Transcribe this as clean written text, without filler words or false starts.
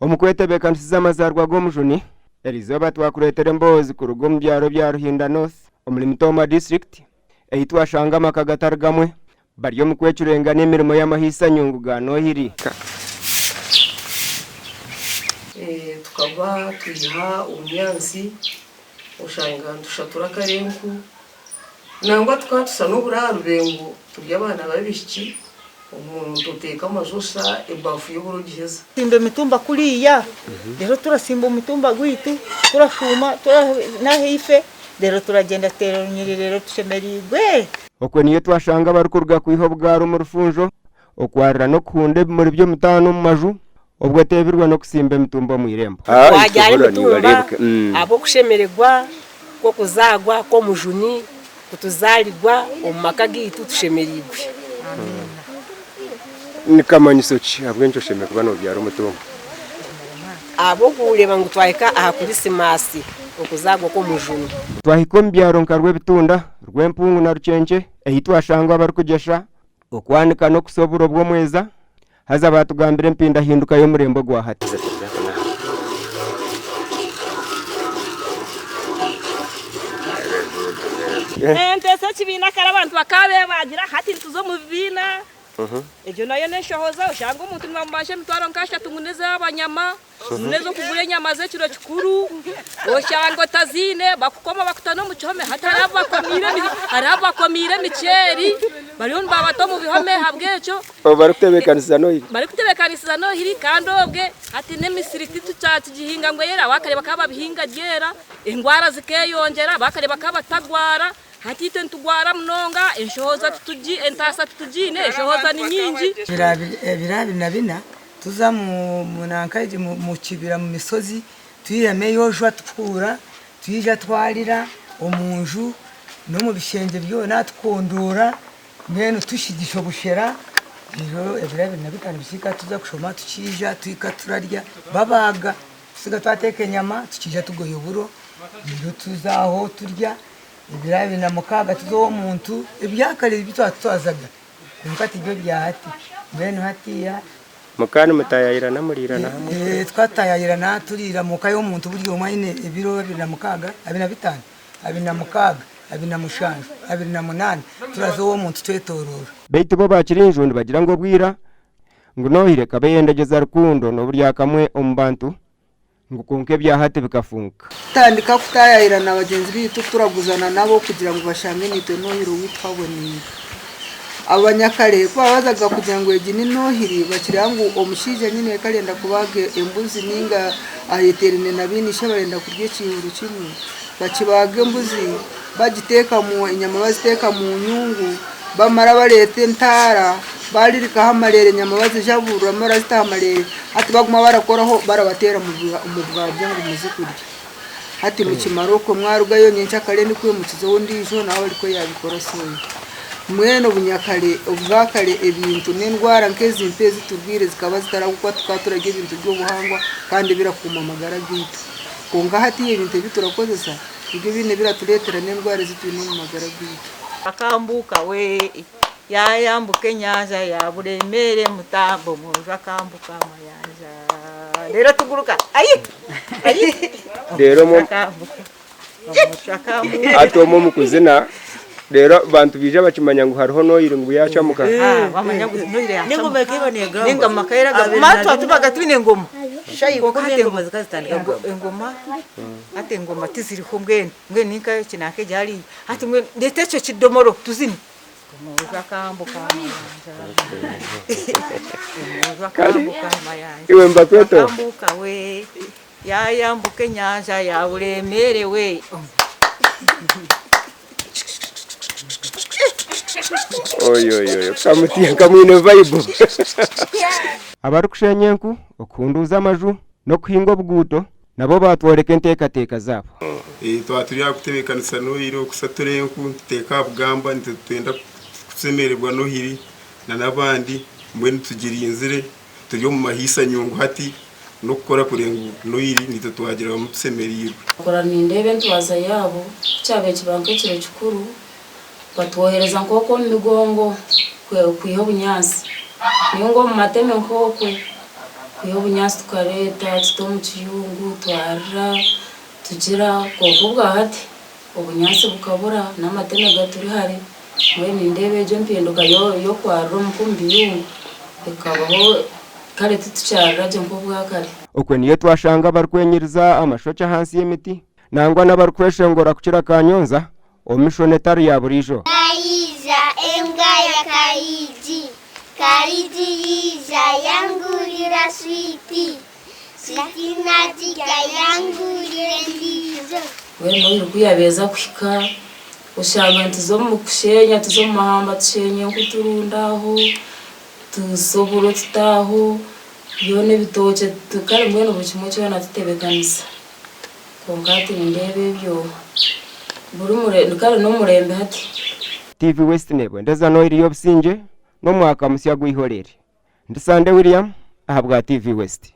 Omu kwetebeekanisiza amazaarwa g'Omujuni, eriizooba twakureetera emboozi kuruga omu byaro bya Ruhinda North omuri Mitooma District ei twashanga amaka gatari gamwe bari omu kwecurenga n'emirimo y'amahiisanyungu ga Nohiri. Tukaba twiha obunyaatsi oshanga nitushatura akarenku nangwa tukaba tusa n'oburaaro rubengo turi abaana b'abaishiki omuntu oteeka amajosa ebafu y'oburo ogiheza. Simba emitumba kuriya reero turasimba omutumba gwaitu turashuuma n'ahaifo reero turagyenda tuteera orunyiriri reero tushemereirwe. Okwo niyo twashanga abarikuruga kwiha obugaari omu rufunjo, okwarira n'okuhunda ebimuri by'omutaano omu maju, obwo eteebirwe n'okusimba emitumba omu irembo. Twabyara emitumba ahabw'okushemererwa kw'okuzaarwa kw'Omujuni kutuzaarigwa omu maka gaitu tushemereirwe. Ni kamanyiso ki ahabw'enki oshemereire kuba noobyara omutumba? Ahabw'okureeba ngu twahika aha Krisimaasi, okuzaarwa kw'Omujuni. Twahika omu byaro nka Rwebitunda, Rwempungu na Rukyenkye ei twashangwa abarikugyesha, okwanika n'okusa oburo bw'omweza, haza baatugambira empindahinduka y'omurembe ogwa hati. Ente z'ekibiina kare abantu bakaba beebagira hati nituza omu bibiina. Egyo nayo n'enshohoza oshange omuntu nibamubanja emitwaro nk'ashatu ngu n'ez'abanyama ngu n'ez'okugura enyama z'ekiro kikuru oshange otaziine bakukoma bakuta n'omu kihome hati hariho abu bakomiire hariho abu bakomiire emiceeri bariyo nibabata omu bihome ahabw'ekyo Obu barikutebeekanisiza Nohiri. Barikutebeekanisiza Nohiri kandi obwe hati n'emisiri titukyakigihinga ngu eyere abakare bakaba babihinga ryera endwara zikeeyongyera abakare bakaba batagwara. Hati itwe nitugwara munonga, enshohoza titugi, entaasa titugiine, enshohoza ni nyingi. Ebiro 24 tuza nanka mu kibira mu mishozi twihamu eyojwa tukuura twija twarira omu nju n'omu bishengye byona tukondoora mbwenu tushigisha obushera reero ebiro 25 bihika tuza kushoma tukiija tuhika turarya babaaga tusiga twateeka enyama tukiija tugoya oburo reero tuza aho turya. Ebiro 26 tuza ow'omuntu, ebyakare ebi twatwazaga kwonka tibyo bya hati. Mbwenu hatiiya. Mukaba nimutaayayirana muriirana hamwe? Ee, tukaba tutaayayirana turiira omu ka y'omuntu buri omwe aine ebiro 26, 25, 26, 27, 28 turaza ow'omuntu twetooroora. Beitu bo bakiri enju nibagira ngu obwira ngu Nohire ekaba eyendegyeza rukundo n'oburyakamwe omu bantu. Ngu kwonka ebya hati bikafunka. Tutandika kutaayaayira na bagyenzi baitu turaguzana nabo kugira ngu bashange naitwe noohiri owaitu haboneire. Abanyakare ku baabazaga kugira ngu egi ni noohiri bakireeba ngu omushaija nyineeka arenda kubaaga embuzi nainga ayeteeraine na beene ishe barenda kurya ekiihuro kimwe, bakibaaga embuzi bagiteekamu enyama baziteeka mu nyungu bamara bareeta entaara baririkaho amareere enyama bazijaburura barazita aha mareere hati baguma barakoraho barabateera omu bwabya ngu muze kurya. Hati mukimara okwo mwarugayo nyenkyakare nikwo mukizaho ondiijo nawe arikwo yabikora soya. Mbwenu obunyakare obwakare ebintu n'endwara nk'ezi mpa ezi turwaire zikaba zitaraho ahabw'okuba tukaba turarya ebintu by'obuhangwa kandi birakuuma amagara gaitu. Kwonka hati ebintu ebi turakozesa nibyo biine biratureetera n'endwara ezi twine omu magara gaitu. Akambuka we, yaayambuka enyanja ya Buremeere Mutambo omwojo akambuka amayanja. Reero tuguruka ayi! Ayi! Reero omwe Akambuka omwojo akambuka. hati omwe omu kuzina reero abantu baija bakimanya ngu hariho n'oyiri ngu yacamuka. Ah, bamanya ngu n'oyiri yacamuka. N'engoma ekaiba negambwa. N'engoma ekaira egamba. Abiri na Mara bina. twatubaga twine engoma. Shaaha Kwonka ikumi hati engoma zikaba zitandika kugambwa. engoma hati engoma tiziriho mbwenu. Mbwenu ninka eki nanka egi hariya. Hati mbwenu reeta ekyo kidomoro tuzine. Omwojo akambuka amayanja. Omwojo akambuka amayanja. Iwe nibakweta oha? Akambuka we. Yaayambuka enyanja ya Buremeere we. Oyoyoyo kamutya kamwine vibe. Abarikushenya enku, okuhunduuza amaju n'okuhinga obuguuto Nabo baatworeka enteekateeka zaabo. Twaba turi aha kutebeekanisa Nohiri, okusatura enku nituteeka aha bugamba nitwenda kushemererwa Nohiri n'abandi mbwenu tugirinzire turi omu mahaisa nyungu hati n'okukora kureba ngu Nohiri naitwe twagirabamu tushemereirwe. Nkakura nindeeba entwaza yaabo, ku kyabaire kiba nk'ekiro kikuru, batwohereza nk'okwo omu migongo kwiha obunyaatsi, nainga omu mateme nk'okwe. Kwiha obunyaatsi tukareeta tuta omu kiyungu twarira tugira kwonka obwa hati obunyaatsi bukabura n'amateme gaturi hare mbwenu nindeeba egyo empinduka y'okwarira omuka omu biyungu ekabaho kare titukyarira gye nk'obwakare. Okwe niyo twashanga abarikwenyiriza amashokye ahansi y'emiti nangwa n'abarikweshongora kukira kanyonza omu mishono etari ya buriijo. Yaija embwa ya Kaigi. Kaigi yaija yangurira switi. Switi nagirya yangurira endiijo. Mbwenu nohiri ku yaabaire eza kuhika, oshanga nituza omu kusheenya, tuza omu mahamba tusheenya enku turunda aho, tusa oburo tuta aho, byona ebitookye kare mbwenu buri kimwe kyona tutebeekanisa. Kwonka hati nindeeba ebyo buri murembe kare n'omurembe hati. TV West nebwendeza Nohiri y'obusingye n'omwaka musya gw'eihorere. Ndi Sande William ahabwa TV West.